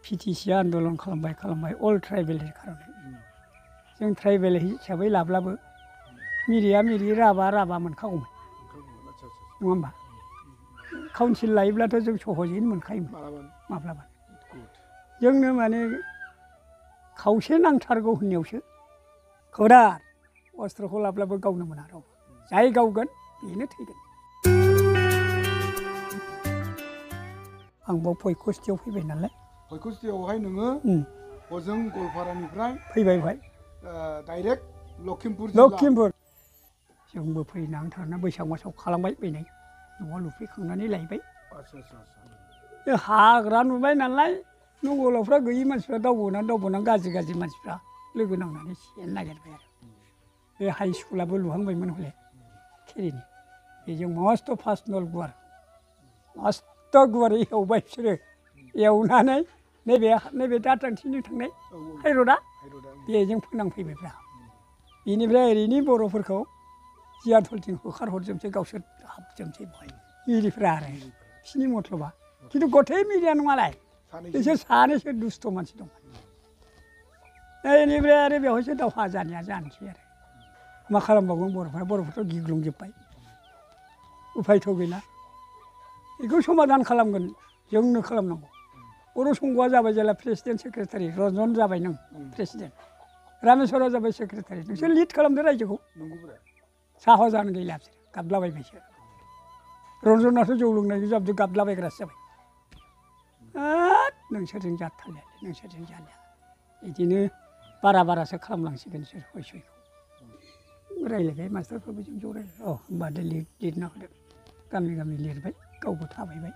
PTCआ आन्दलन खालामबाय अल ट्राइबेलनि खारनै जों ट्राइबेल हिसाबै लाब्लाबो मिरिया मिरि राभा मोनखागौमोन नङा होमबा काउन्सिल लायोब्लाथ' जों सहजैनो मोनखायोमोन माब्लाबा जोंनो माने खावसे नांथारगौ होननायावसो खौरार अस्त्रखौ लाब्लाबो गावनो मोना रावबो जाय गावगोन बेनो थैगोन आं बाव फयखस्थियाव फैबाय नालाय फयखस्थियावहाय नोङो हजों गवालपारानिफ्राय फैबाय भाई डाइरेक्ट लखिमपुर जोंबो फैनानै थांना बैसाग मासाव खालामबाय फैनाय न'आव लुफैखांनानै लायबाय हाग्रा नुबाय नालाय नगलावफ्रा गैयि मानसिफ्रा दावबोनानै गाज्रि मानसिफ्रा लोगो नांनानै सेनो नागिरबाय आरो बे हाइ स्कुलाबो लुहांबायमोन हले खेरिनि बेजों मस्त' फार्स्ट नल गुवार मस्त' गुवारै एवबाय बिसोरो एवनानै नैबे दाथांथिनि थांनाय हाइरडआ बेजों फोनांफैबायब्रा बेनिफ्राय ओरैनि बर'फोरखौ जियाथलथिं होखारहरजोबसै गावसोर हाबजोबसै बहाय मिरिफ्रा आरो बिसिनि मथलबा खिन्थु गथै मिरिया नङालाय बिसोर सानैसो दुस्थ' मानसि दं बेनिफ्राय आरो बेवहायसो दावहा जानाया जानोसै आरो मा खालामबावगोन बर'फ्राथ' गिग्लुंजोब्बाय उफायथ' गैला बेखौ समाधान खालामगोन जोंनो खालामनांगौ बर' संघआ जाबाय जेला प्रेसिडेन्ट सेक्रेटारि रन्जन जाबाय नों प्रेसिडेन्ट रामेश्वरा जाबाय सेक्रेटारि नोंसोर लिड खालामदो रायजोखौ साहा जानो गैला बिसोर गाबलाबायबायसो रन्जनाथ' जौ लोंनायनि जाबजों गाबलाबायग्रासो जाबाय नोंसोरजों जाथारलाय नोंसोरजों जालिया बिदिनो बारासो खालामलांसिगोन बिसोर हयसयखौ रायज्लायबाय मास्टारफोरबो जों ज' रायज्लायबाय होमबा दे लिरना होदो गामि लिरबाय गावबो थाबायबाय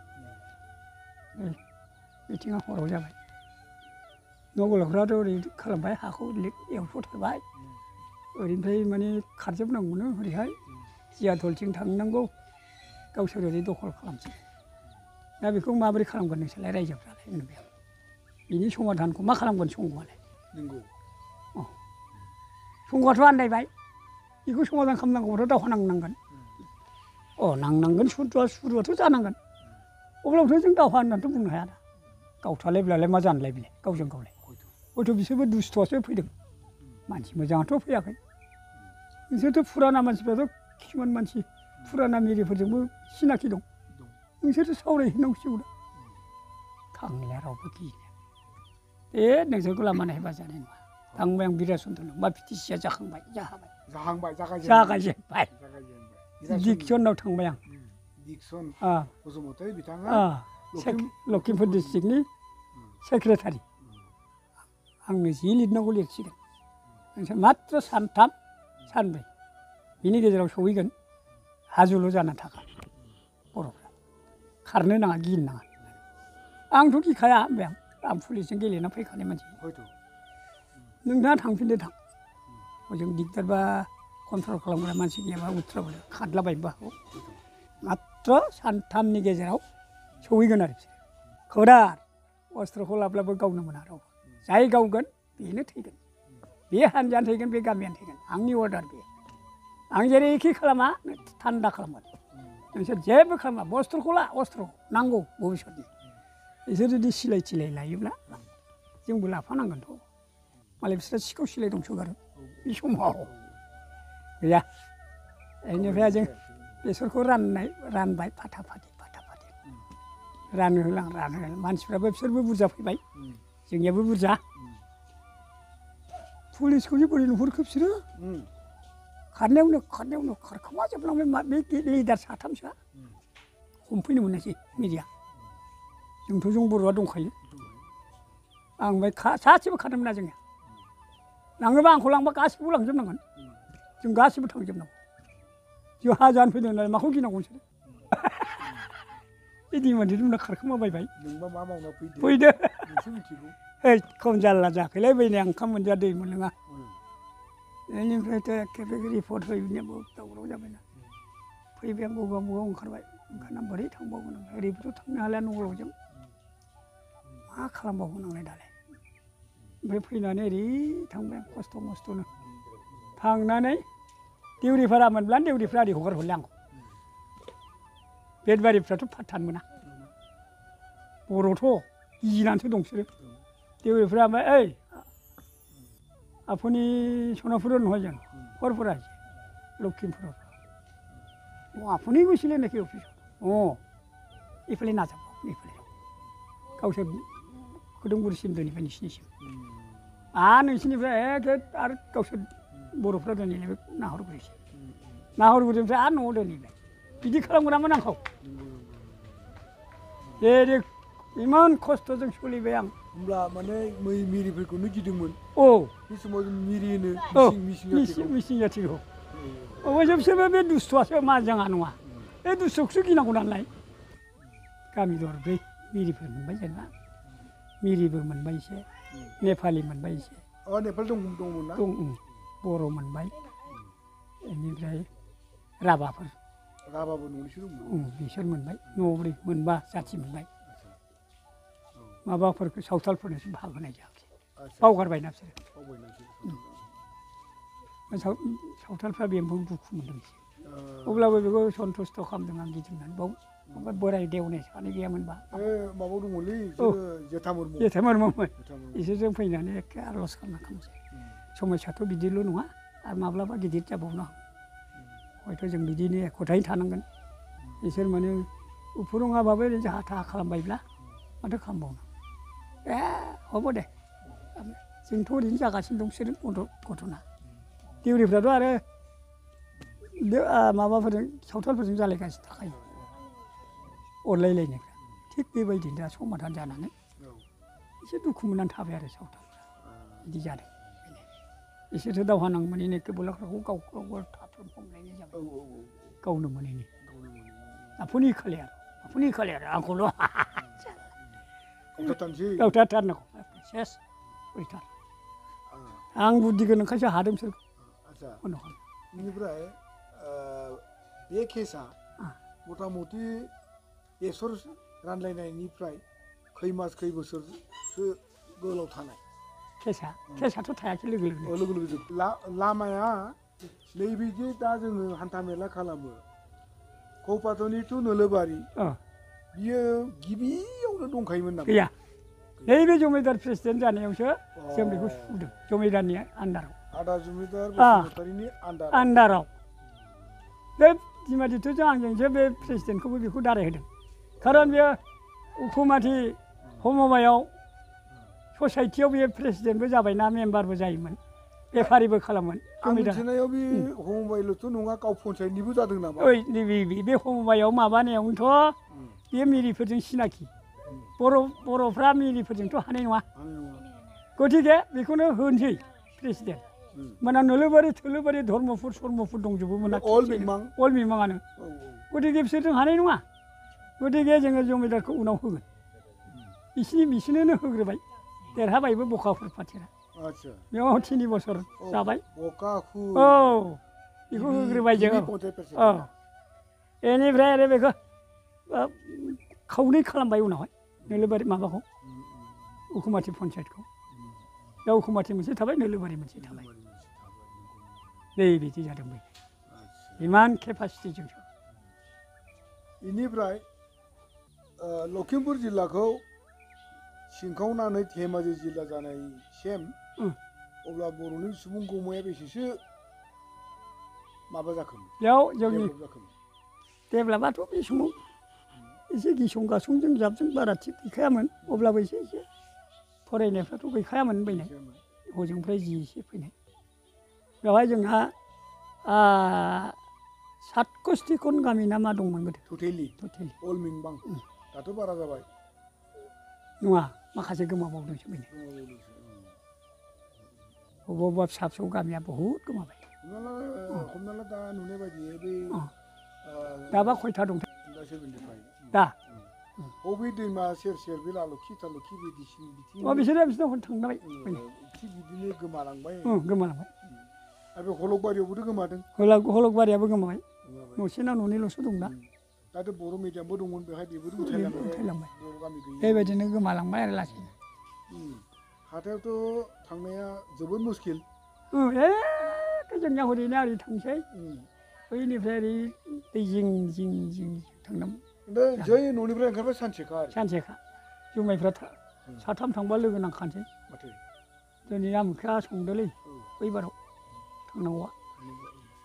मिथिङा हराव जाबाय नगलाफ्राथ' ओरै खालामबाय हाखौ एवस'थारबाय ओरैनिफ्राय माने खारजोबनांगौनो ओरैहाय जियाथलथिं थांनांगौ गावसोर ओरै दखल खालामसै दा बेखौ माबोरै खालामगोन नोंसोरलाय रायजोफ्रालाय होनबाय आं बिनि समाधानखौ मा खालामगोन संघआलाय संघआथ' आन्दायबाय बेखौ समाधान खालामनांगौबाथ' दावहा नांनांगोन नांनांगोन सुरुआथ' जानांगोन अब्लाबोथ' जों दावहा होननानैथ' बुंनो हाया गावथालायब्लालाय मा जानोलाय बेलाय गावजों गावलाय हयथ' बिसोरबो दुस्थ'आसो फैदों मानसि मोजाङाथ' फैयाखै नोंसोरथ' फुराना मानसिफ्राथ' किसुमान मानसि फुराना मिरिफोरजोंबो सिनाखि दं नोंसोरथ' सावरायहैनांसिगौ दा थांलिया रावबो गिलिया नोंसोरखौ लामा नायबा जानाय नङा थांबाय आं बिरासनदों मा PTCआ जागायजेनबाय दिक्सनाव थांबाय आं बसुमतारी बिथाङा लखिमपुर डिस्ट्रिक्टनि सेक्रेटारि आंनो जि लिरनांगौ लिरसिगोन नोंसोर मात्र सानथाम सानब्रै बिनि गेजेराव सहैगोन हाजुल' जाना थाखा बर'फ्रा खारनो नाङा गिनो नाङा आंथ' गिखाया होनबाय आं पुलिसजों गेलेना फैखानाय मानसि नोंथाङा थांफिनदो थां हजों दिगदारबा कन्ट्रल खालामग्रा मानसि गैयाबा उथ्राबाय खारलाबायनोबो हागौ मात्र सानथामनि गेजेराव सहैगोन आरो बिसोर खौरार अस्त्रखौ लाब्लाबो गावनो मोना रावबो जाय गावगोन बेनो थैगोन बे हान्जायानो थैगोन बे गामियानो थैगोन आंनि अर्डार बे आं जेरैखि खालामा थान्दा खालामगोन नोंसोर जेबो खालामा अस्त्रखौ ला अस्त्र नांगौ भबिसतनि बिसोर जुदि सिलाय थिलाय लायोब्ला जोंबो लाफानांगोनथ' मालाय बिस्रा सिखाव सिलाय दंसोगारो बे समाव गैया बेनिफ्राय जों बेसरखौ रानबाय फाथा फाथि रानहोलां मानसिफ्राबो बिसोरबो बुरजा फैबाय जोंनियाबो बुरजा पुलिसखौ जे बोरै नुहुरखो बिसोरो खारनायावनो खारखोमाजोबलांबाय बे लिडार साथामसोआ हमफैनो मोनासै मिडिया जोंथ' जों बर'आ दंखायो आं ओमफ्राय सासेबो खारनो मोना जोंनिया लाङोबा आंखौ लांबा गासिबो लांजोबनांगोन जों गासिबो थांजोबनांगौ जों हा जानो फैदों नालाय माखौ गिनांगौ नोंसोर बे दैमादिनो खारखोमाबायबाय नोंबा मा मावना फैदो नोंसो मिथिगौ खम जारला जायाखैलाय बैनाय ओंखाम मोनजा दै मोनलोङा बेनिफ्रायथ' एखेबारे रिपर्ट हैनायाबो दावराव जाबायना फैबाय आं बबेबा ओंखारबाय ओंखारना बोरै थांबावगोन आं ओरैबोथ' थांनो हालिया नगरावजों मा खालामबावगोन आंलाय दालाय ओमफ्राय फैनानै ओरै थांबाय आं खस्थ' मस्थ'नो थांनानै देउरिफारा मोनब्ला देउरिफ्रा ओरै हगार हरले आंखौ बेदबारिफ्राथ' फाथ्थानो मोना बर'थ' गिनानैसो दं बिसोरो देउरिफ्रा ओमफ्राय ओइ आफुनि सनापुरन हजों हरफोरा लखिमपुराव आफुनि গৈছিলে নেকি অফিসত এইফালে নাযাব এইফালে गावसोर खोदोमगुरिसिम दोनैबाय नोंसिनिसिम आरो नोंसिनिफ्राय एखे आरो गावसोर बर'फ्रा दोनैलायबाय नाहरगुरिनिफ्राय आरो न'आव दोनैबाय बिदि खालामग्रामोन आंखौ दे इमान खस्थ'जों सोलिबाय आं होमब्ला माने मै मिरिफोरखौनो गिदोंमोन औ बे समाव जों मिरि होनो मिसिं जाथिखौ अबयसे बिसोरबो बे दुस्थ'आसो मा जोंहा नङा बे दुस्थ'खौसो गिनांगौ नालाय गामि दरब्रै मिरिफोर मोनबाय जेनेबा मिरिबो मोनबाय एसे नेपालि मोनबाय एसे नेपाल दंमोन ना दं बर' मोनबाय बेनिफ्राय राभाफोर राभाबो न'निसो दंमोन बिसोर मोनबाय न'ब्रै मोनबा जाथि मोनबाय माबाफोरखौ सावथालफोरनोसो भाग होनाय जायाखै बावगारबायना बिसोरो सावथालफ्रा बेयावबो दुखु मोनदों अब्लाबो बेखौ सन्थुस्थ' खालामदों आं गिदिंनानै बाव ओमफ्राय बोराय देवनाय सानै गैयामोनबा माबा दङलै जेथामोरमोन इसोरजों फैनानै एखे आर'ज खालामसै समयसाथ' बिदिल' नङा आरो माब्लाबा गिदिर जाबावनो हयथ' जों बिदिनो एख'थायै थानांगोन इसोर माने उफुरुङाबाबो जाहा थाहा खालामबायब्ला माथो खालामबावनो हब दे जोंथ' ओरैनो जागासिनो दं बिसोरो गथ'ना देउरिफ्राथ' आरो माबाफोरजों सावथालफोरजों जालायगासिनो थाखायो अरलायलायनायफ्रा थिग बेबायदिनो दा समाधान जानानै एसे दुखु मोननानै थाबाय आरो सावथालफ्रा बिदि जादों इसोरथ' दावहा नांमोनैनो केबलाख्राखौ गाव थाथुम हमलायनाय जाबाय गावनो मोनैनि आफुनि खालाय आरो आंखौल' गावथारनांगौ सेस गैथार आं बुद्धि गोनांखायसो हादों बिसोरखौ बेनिफ्राय बे केसआ मथा मथि बेसर रानलायनायनिफ्राय खै मास खै बोसोरसो गोलाव थानाय केसआथ' थायाखै लोगो लामाया नैबिदि दा जोङो हान्था मेला खालामो कौपातनि टु नोलोबारि बियो गिबियावनो दंखायोमोन नामा गैया नैबे जमिदार प्रेसिडेन्ट जानायावसो जों बेखौ सुदों जमिदारनि आन्दाराव आदा जमिदार बसुमतारीनि आन्दाराव बे दिमादिथ'जों आंजोंसो बे प्रेसिडेन्टखौबो बेखौ दाराय होदों खारन बेयो उखुमाथि हमबायाव ससाइटियाव बेयो प्रेसिडेन्टबो जाबायना मेम्बारबो जायोमोन बेफारिबो खालामोन मिथिनायाव बे हमबायल'थ' नङा गाव पन्सायतनिबो जादों नामा बे हमबायाव माबानायावनोथ' बे मिरिफोरजों सिनाखि बर'फ्रा मिरिफोरजोंथ' हानाय नङा गतिके बेखौनो होनोसै प्रेसिडेन्ट माने नोलोबारि थोलोबारि धर्मफुर सर्मफुर दंजोबोमोन अल मिमाङानो गतिके बिसोरजों हानाय नङा गतिके जोङो जमिदारखौ उनाव होगोन बिसोरनोनो होग्रोबाय देरहाबायबो बखाफोर पार्टिया बेयाव 3 बोसोर जाबाय बेखौ होग्रोबाय जों बेनिफ्राय आरो बेखौ खावनै खालामबाय उनावहाय नोलोबारि माबाखौ उखुमाथि पन्सायतखौ दा उखुमाथि मोनसे थाबाय नोलोबारि मोनसे थाबाय बिदि जादों इमान केपासिटिजोंसो बेनिफ्राय लखिमपुर जिल्लाखौ सिंखावनानै धेमाजि जिल्ला जानायसिम अब्ला बर'नि सुबुं गौमाया बेसेसो माबा जाखोमोन बेयाव जोंनि डेभेलपआथ' बे समाव एसे गिसं गासंजों जाबजों बारा थिग गैखायामोन अब्लाबो एसे फरायनायफ्राथ' गैखायामोन फैनाय हजोंनिफ्राय जि एसे फैनाय बेवहाय जोंहा 7 गामि ना मा दंमोन गोदो टटेलि अल मिं मां दाथ' बारा जाबाय नङा माखासे गोमाबावदोंसो फैनाय बबेबा फिसा फिसौ गामिया बहुद गोमाबाय हमना ला दा नुनाय बायदियै बे दाबा खयथा दं दा बबे दैमा सेर सेर बे लालुखि थालुखि बिदिसिम बिसोरो थांबाय थिग बिदिनो गोमालांबाय आरो बे हलकबारियावबोथ' गोमादों हलकबारियाबो गोमाबाय न'सेना न'नैल'सो दं दा दाथ' बर' मिडियामबो दंमोन बेहाय बेबो उथायलांबाय बेबायदिनो गोमालांबाय आरो लासैनो हाथायावथ' थांनाया जोबोद मुस्किल जोंनिया हरैनो ओरै थांसै बैनिफ्राय ओरै दै जिं थांनांगौ जै न'निफ्राय ओंखारबाय सानसेखा जुमायफ्रा साथाम थांबा लोगो नांखानोसै माथो दिनै आमोखा संदोलै बैबाराव थांनांगौआ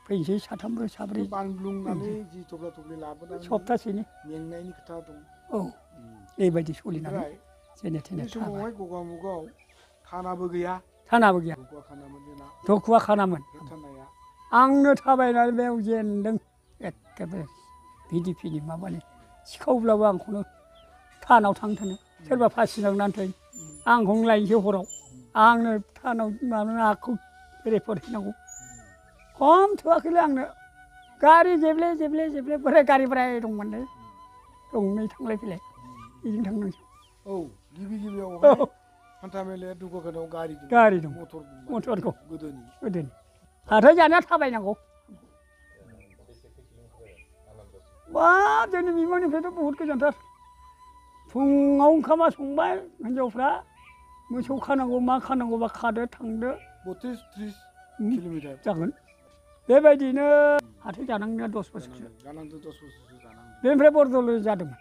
फैनोसै साथामबो साब्रै बानग्लुंनानै जि थब्ला थब्लि लाबोनानै सप्तासेनि मेंनायनि खोथा दं औ बेबायदि सोलिनानै ओमफ्राय जेने थेने बे समावहाय गगामुगाव थानाबो गैया थानाबो गैया दखुवा खानामोन जोंना दखुवा खानामोन बे थानाया आंनो थाबायनानै बेयाव जेनदों एखेबारे भिडिपिनि माबानि सिखावब्लाबो आंखौनो थानाव थांनो थोनो सोरबा फासि नांनानै थै आंखौनो लायनोसै हराव आंनो थानाव माबा आखौ रेपर्ट हैनांगौ खम थोआखैलै आंनो गारि जेब्ले जेब्ले जेब्ले बोराय गारि बोराय दंमोनलै गंनै थांलाय फैलाय बेजों थांनांसै औ गिबि गिबियावहाय हान्था मेलाया दुगागोनाव गारि दं मटरखौ गोदोनि हाथाय जानाया थाबायनांगौ बा जोंनि बिमानिफ्रायथ' बहुद गोजानथार फुङाव ओंखामा संबाय हिन्जावफ्रा मोसौ खानांगौ मा खानांगौबा खादो थांदो 32-30 किल'मिटार जागोन बेबायदिनो हाथाय जानांनाया 10 बोसोरसो जानांदों 10 बोसोरसो जानांदों बेनिफ्राय बरदलै जादोंमोन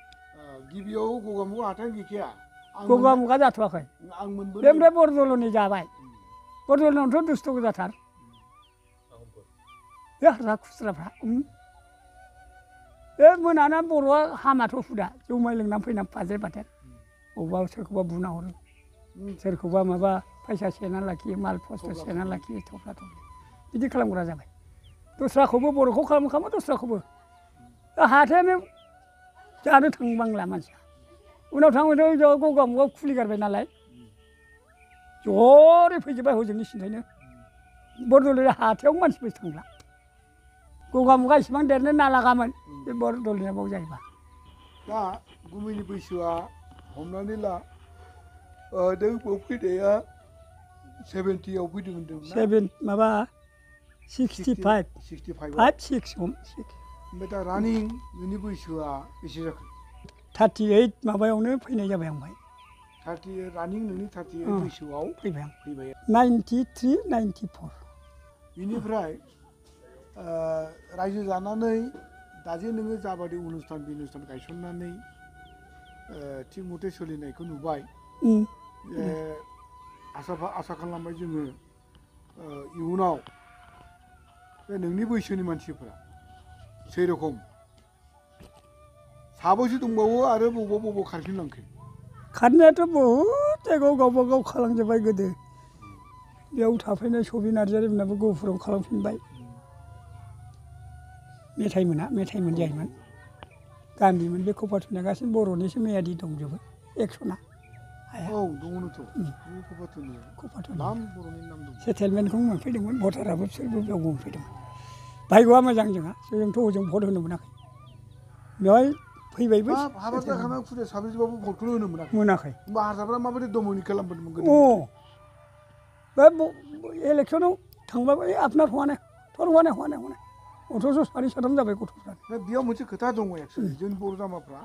गिबियाव गगामुगा हाथाय गैखाया गगामुगा जाथ'वाखै आं मोनबोनाय बेनिफ्राय बरदलनि जाबाय बरदलनावथ' दुस्थ' गोजाथार बे हाग्रा खुस्राफ्रा बे मोनाना बर'आ हामाथ' हुदा जुमाय लोंनानै फैनानै फाजेर बाथेर बबावबा सोरखौबा बुना हरो सोरखौबा माबा फैसा सेना लाखियो माल पस्टर सेना लाखियो थफ्ला थफ्लि बिदि खालामग्रा जाबाय दस्राखौबो बर'खौ खालामो दस्राखौबो हाथायानो जानो थांबांला मानसिया उनाव थांबाय गगामुगाव खुलिगारबाय नालाय जरै फैजोब्बाय हजोंनि सिन्थायनो बरदलै हाथायाव मानसिबो थांला गगामुगा इसिबां देरनो नालागामोन बे बरदलनिया बाव जायोबा दा गुमैनि बैसोआ हमनानै ला नों बाव फैनाया 70आव फैदों होनदों माबा 65 5 6 ओमफ्राय दा रानिं नोंनि बैसोआ बेसे जाखो 38 माबायावनो फैनाय जाबाय आं बाहाय 30 रानिं नोंनि 38 बैसोआव फैबाय आं फैबाय 93 94 बिनिफ्राय रायजो जानानै दाजे नोङो जाबादि अनुस्थान बिनुस्थान गायसननानै थिग मथे सोलिनायखौ नुबाय आसा खालामबाय जोङो इयुनाव बे नोंनि बैसोनि मानसिफोरा सेरखम साबैसे दंबावो आरो बबाव खारफिनलांखो खारनायाथ' बहुद जायगायाव गावबा गाव खालामजोब्बाय गोदो बेयाव थाफैनाय सबि नार्जारिमोनाबो गहपुराव खालामफिनबाय मेथाइमोन जायोमोन गामिमोन बे कपाथुनिया गासिबो बर'निसो मेयादि दंजोबो एक्स'ना औ दङनोथ' कपाथुनिया नाम बर'नि नाम दं सेटेलमेन्टखौ मोनफैदोंमोन भटाराबो बिसोरबो बेयाव मोनफैदोंमोन भाग्यआ मोजां जोंहा जोंथ' हजों भट होनो मोनाखै बेवहाय फैबायबो हाबा जाखानाय खुदिया साब्रैसोबाबो भटखौनो होनो मोनाखै होमबा हारसाफ्रा माबायदि दमनि खालामबोदोंमोन गोदो बे इलेक्सनाव थांबाबो आपनार हवानाय 18 सानै साथाम जाबाय गथ'फ्रा बेयाव मोनसे खोथा दङ एक्सुवेलि जोंनि बर' जामाफ्रा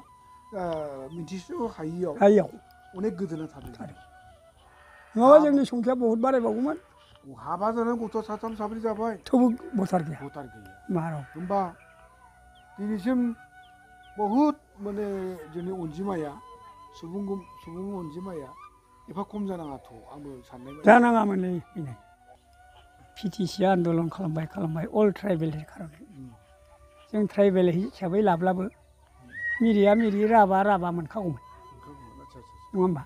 मिथिस' हायियाव अनेक गोदोना थादों नङाबा जोंनि संख्या बहुद बारायबावगौमोन हाबा जानानै गथ' साथाम साब्रै जाबाय थेवबो भटार गैया होमबा दिनैसिम बहुद माने जोंनि अनजिमाया सुबुं अनजिमाया एफा खम जानाङाथ' आंबो साननाय जानाङामोनलै बेनो पिटिसिया आन्दलन खालामबाय अल ट्राइबेलनि खार'नै जों ट्राइबेल हिसाबै लाब्लाबो मिरिया राभा मोनखागौमोन नङा होमबा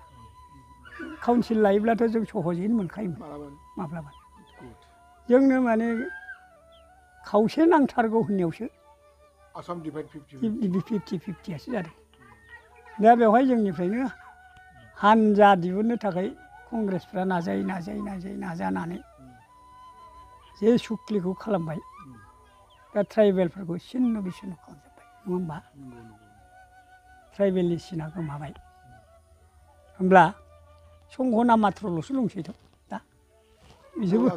काउन्सिल लायोब्लाथ' जों सहजैनो मोनखायोमोन माब्लाबा जोंनो माने खावसे नांथारगौ होननायावसो आसाम डिभाइड 50-50 जादों दा बेवहाय जोंनिफ्रायनो हानजा दिहुननो थाखाय कंग्रेसफ्रा नाजानानै जे सुक्लिखौ खालामबाय दा ट्राइबेलफोरखौ सिन्न बिसिन्न खालामजोब्बाय नङा होमबा ट्राइबेलनि सिना गोमाबाय होमब्ला संघना मात्रल'सो दंसैथ' दा बिसोरबो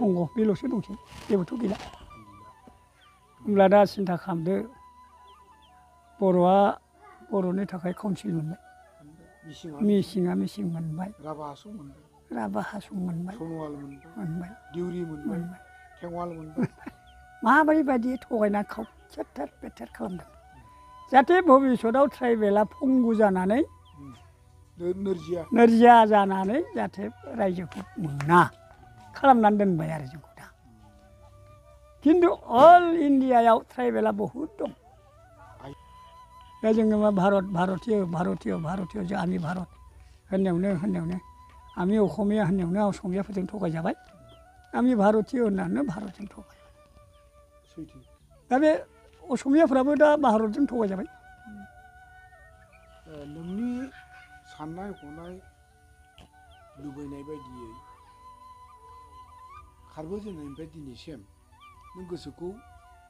संघ बेल'सो दंसै जेबोथ' गैला होमब्ला दा सिन्था खालामदो बर'आ बर'नि थाखाय काउन्सिल मोनबाय मिसिं मोनबाय राभा हासं मोनबाय सनवाल मोनबाय दिउरि मोनबाय थेंवाल मोनबाय माबायदि थगायना सेथेर बेथेर खालामदों जाहाथे भबिसतआव ट्राइबेला पंगु जानानै नोरजिया जानानै जाहाथे रायजोखौ मोना खालामनानै दोनबाय आरो जोंखौ दा खिन्थु अल इण्डियायाव ट्राइबेला बहुद दं दा जोङो मा भारतीय जे आमि भारत होननायावनो आमि असमिया होननायावनो असमियाफोरजों थगायजाबाय आमि भारतीय होननानै भारतजों थगायबाय दा बे असमियाफ्राबो दा भारतजों थगायजाबाय नोंनि साननाय हनाय लुबैनाय बायदियै खारबोजेननायनिफ्राय दिनैसिम नों गोसोखौ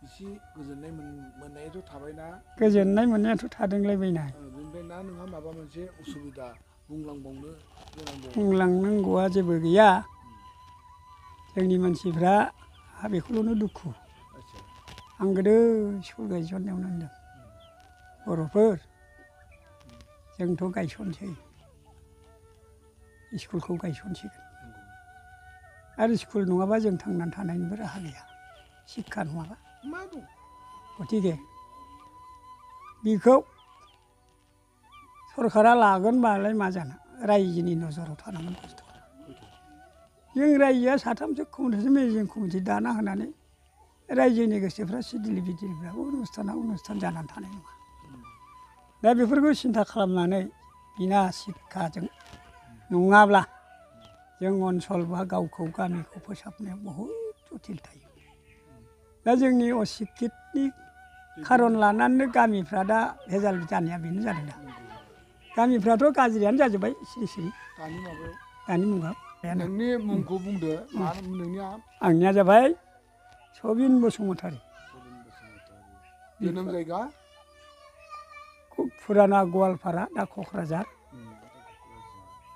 एसे गोजोननाय मोननायाथ' थाबायना गोजोननाय मोननायाथ' थादोंलाय बेना बेनिफ्राय ना नोंहा माबा मोनसे उसुबिदा बुंलांबावनो बुंलांनांगौआ जेबो गैया जोंनि मानसिफ्रा बेखौल'नो दुखु आं गोदो स्कुल गायसननायावनो होनदों बर'फोर जोंथ' गायसनसै स्कुलखौ गायसनसिगोन आरो स्कुल नङाबा जों थांनानै थानायनिबो राहा गैया शिक्षा नङाबा मा दं गतिके बेखौ सरकारा लागोनबालाय मा जानो रायजोनि नजराव थानांगोन खस्थ' जों रायजोआ साथामसो कमिटि मेनेजिं कमिटि दाना होनानै रायजोनि गोसोफ्रा सिदिलि बिदिलिफ्राबो अनुस्थान जानानै थानाय नङा दा बेफोरखौ सिन्था खालामनानै बिना शिक्षाजों नङाब्ला जों ओनसोल बा गावखौ गामिखौ फोसाबनायाव बहुद जटिल थायो दा जोंनि अशिक्षितनि खारन लानानै गामिफ्रा दा भेजाल जानाया बेनो जादों दा गामिफ्राथ' गाज्रियानो जाजोब्बाय सिरि दानि मुगायाव नोंनि मुंखौ बुंदो नोंनिया आंनिया जाबाय सबिन बसुमतारी जोनोम जायगा फुराना गवालपारा दा क'क्राझार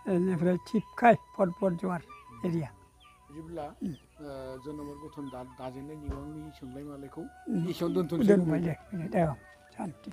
बेनिफ्राय थिपखाय फटबरजवार एरिया बिदिब्ला जोनोम गठन दाजेननाय निबांनि सोंलाय मालायखौ एसेयावनो दोनथ'नोसै दे सान्थि